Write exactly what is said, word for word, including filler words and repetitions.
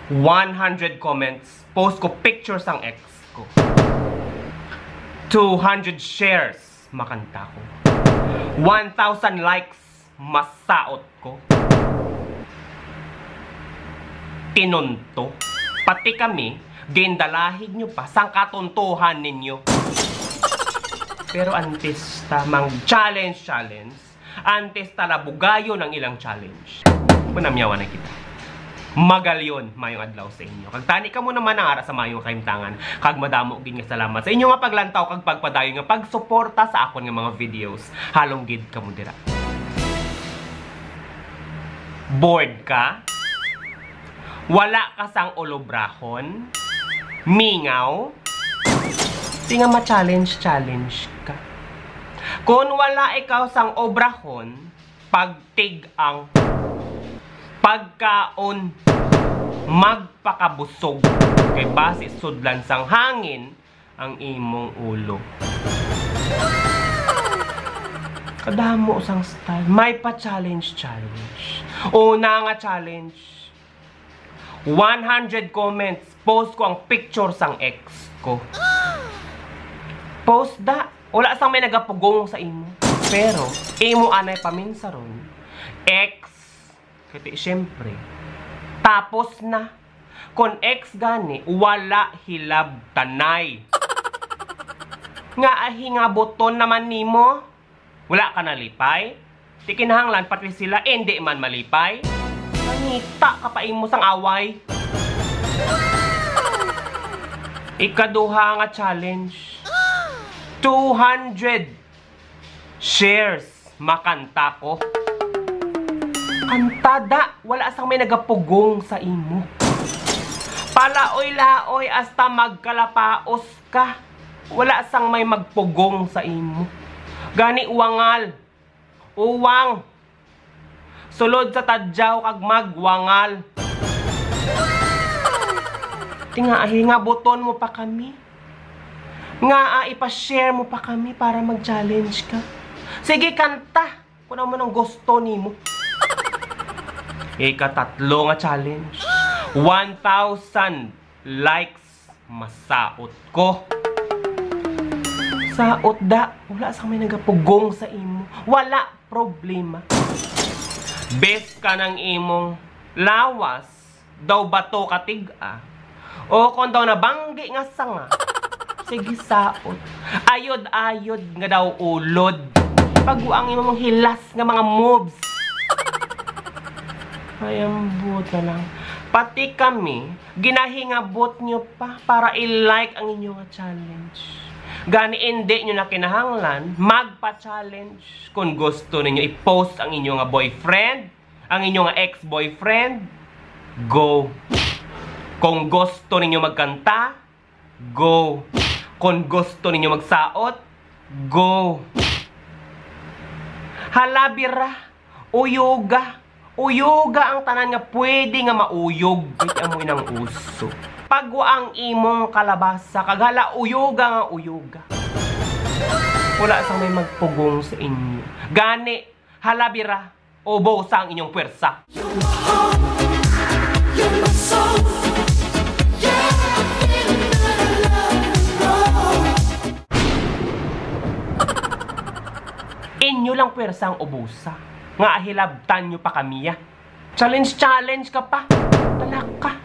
One hundred comments, post ko picture sang ex ko. Two hundred shares, makanta ko. One thousand likes, masaot ko. Tinunto. Pati kami, gindalahig nyo pa sang katuntuhan ninyo. Pero antes ta mang challenge, challenge, antes ta labugayon ang ilang challenge, manamyawan na kita. Magalyon, mayong adlaw sa inyo. Kag tani kamo naman ang ara sa mayong kahimtangan. Kag madamo gid nga salamat sa inyo nga paglantaw kag pagpadayon nga pagsuporta sa akon nga mga videos. Halong gid kamo dira. Bored ka? Wala ka sang ulobrahon? Mingaw? Di nga ma-challenge, challenge ka. Kon wala ikaw sang obrahon, pagtig-ang, pagkaon, magpakabusog, kay basi sudlan sang hangin ang imong ulo. Kadamo sang style. May pa challenge, challenge. Una nga challenge, one hundred comments, post ko ang picture sang ex ko. Post da, wala sang may nagapugong sa imo. Pero, imo anay paminsaron, ex, kati siyempre, tapos na. Kon ex gani, wala hilabtanay. Nga ahi nga buton naman nimo? Wala ka nalipay? Di kinahanglan pati sila, indi man malipay. Nangita ka pa imo sang away. Ikaduha nga challenge. Two hundred shares, makanta ko. Kantada, wala sang may nagapugong sa imo. Palaoy-laoy hasta magkalapaos ka. Wala sang may magpugong sa imo. Gani wangal. Uwang. Sulod sa tadyaw kag magwangal. Tinga, hingabuton mo pa kami. Nga, ah, ipa-share mo pa kami para mag-challenge ka. Sige, kanta. Kung ano man ang gusto nimo. Ikatatlo nga challenge. One thousand likes, masaot ko. Saot da, wala sang may nagapugong sa imo. Wala problema. Bes ka ng imong lawas, daw bato katig-a. O kung daw nabanggi nga sanga, sige saot. Ayod-ayod nga daw ulod. Pag ang imong hilas nga mga moves. Ay, ambot na lang. Pati kami, ginahingabot nyo pa para i-like ang inyo nga challenge. Gani, hindi nyo na kinahanglan magpa-challenge. Kung gusto ninyo i-post ang inyo nga boyfriend, ang inyo nga ex-boyfriend, go. Kung gusto ninyo magkanta, go. Kung gusto ninyo magsaot, go. Hala, bira, uyoga. Uyoga ang tanan nga pwede nga mauyog. Kay amoy nang uso. Pagwa ang imong kalabasa, kag hala, uyoga nga uyoga. Wala sang may magpugong sa inyo. Gani, hala, bira, ubosa ang inyong pwersa. Inyo lang pwersa ang ubusa, nga ahilabtan nyo pa kami, ah. Challenge, challenge ka pa. Talaka.